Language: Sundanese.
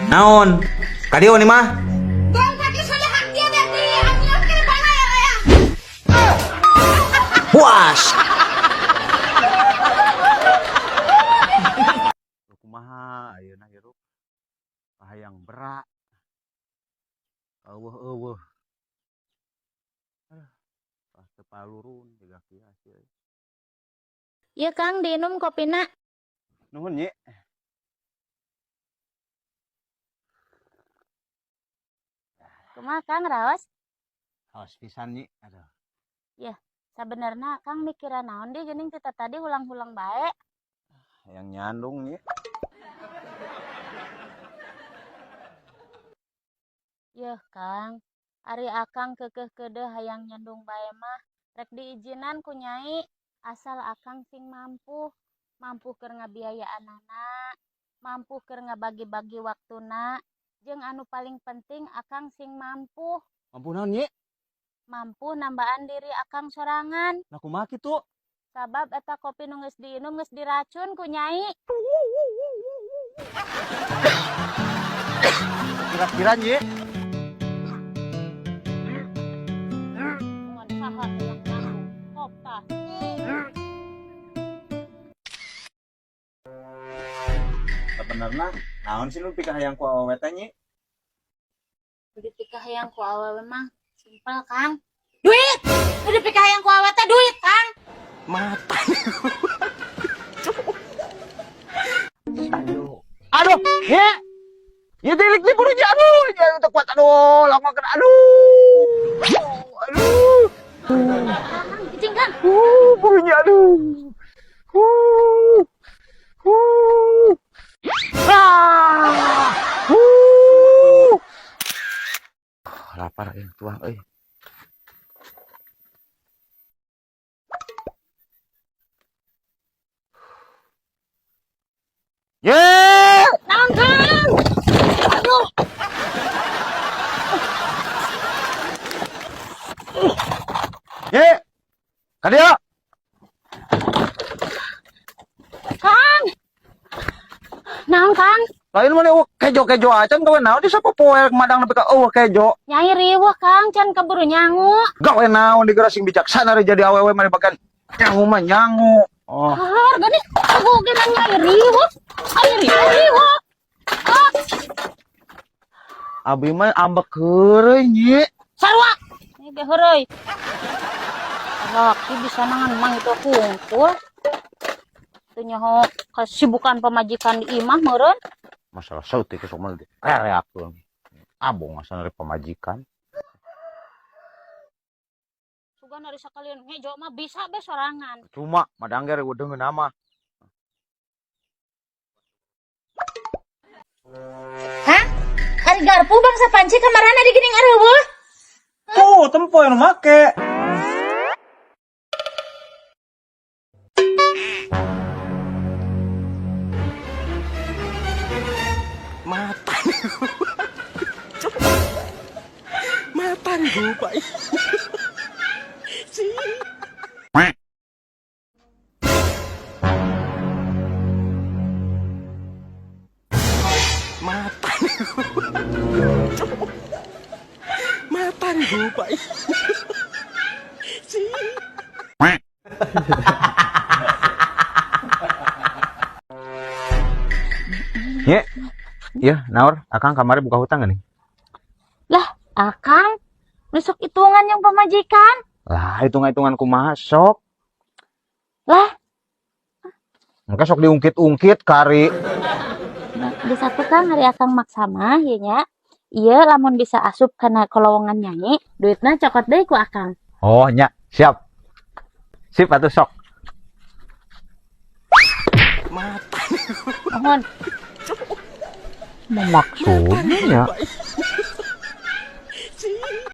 Naon? Kadieu nih mah. Puas. Kumaha ayeuna hirup? Hayang berak. Eueuh-eueuh. Aduh, pas teu palurun jiga kieu hasil. Iya Kang, diinum kopina. Nuhun, Nyi. Kumaha Kang raos? Haus pisan, Nyi. Aduh. Ya, sabenerna Kang mikiran naon deui geuning tita tadi hulang-hulang bae. Hayang nyandung, Nyi. Yeuh Kang, ari Akang keukeuh keudeuh hayang nyandung bae mah rek diizinan ku Nyai, asal Akang sing mampu, mampu keur ngabiayaanana, mampu keur ngabagi-bagi waktuna, jeung anu paling penting Akang sing mampu. Mampu naon, Nyi? Mampu nambaan diri Akang sorangan. Nah, kumaha kitu? Sabab eta kopi nu geus diinum geus diracun ku Nyai. Kira-kira, Nyi. Ngan saha hayang nyandung. Kop tah. Sebenarnya naon sih nu pikahayang ku awewe teh, Nyi? Nu dipikahayang ku awewe mah simpel, Kang. Duit! Nu dipikahayang ku awewe teh duit, Kang. Mata. Aduh. Aduh, ya. Ya tilik di buru aduh, ya udah kuat aduh, lama kena aduh. Aduh. Kang, cicing, Kang. Burunya aduh. Ah. Lapar yang tuang euy. Ye! Naon, Kang? Aduh. Ye! Kadieu! Kang! Naon, Kang? Lain mana eueuh kejo-kejo acan gawe naon di sapopoe madang nepi ka eueuh kejo. Nyai riweuh, Kang, can keburu nyangu. Gawe naon digeura sing bijaksana ari jadi awewe mah bagian nyangu mah nyangu. Oh. Har, gani aku ge nyai riweuh. Ai riweuh. Ah. Abi mah ambek heureuy, Nyi. Sarua. Ini ge heureuy. Laki bisa nangan mang itu kungkul. Teu nyaho kesibukan pamajikan di imah meureun. Masalah saeutik sok mah rereak tuh. Abong asal dari pamajikan. Sugan ari sakalian ngejo mah bisa be sorangan. Cuma madangger eueuh deungeun mah. Hah? Ari garpu bangsa panci kamarana di geuning areueuh? Tuh, tempo yang make. Mata. Mata lupa. Mata. Mata lupa. Ya, ya, Naur, Akang kamari buka hutang gak nih? Lah, Akang, besok hitungan yang pemajikan. Lah, hitung-hitungan kumaha sok. Lah. Engke sok diungkit-ungkit kari. Nah, di satu Kang hari Akang maksa mah ieu nya. Ieu lamun bisa asup kana kolowongan nyanyi, duitna cokot deui ku Akang. Oh, nya, siap. Sip atuh sok. Mohon. Maksudnya ya.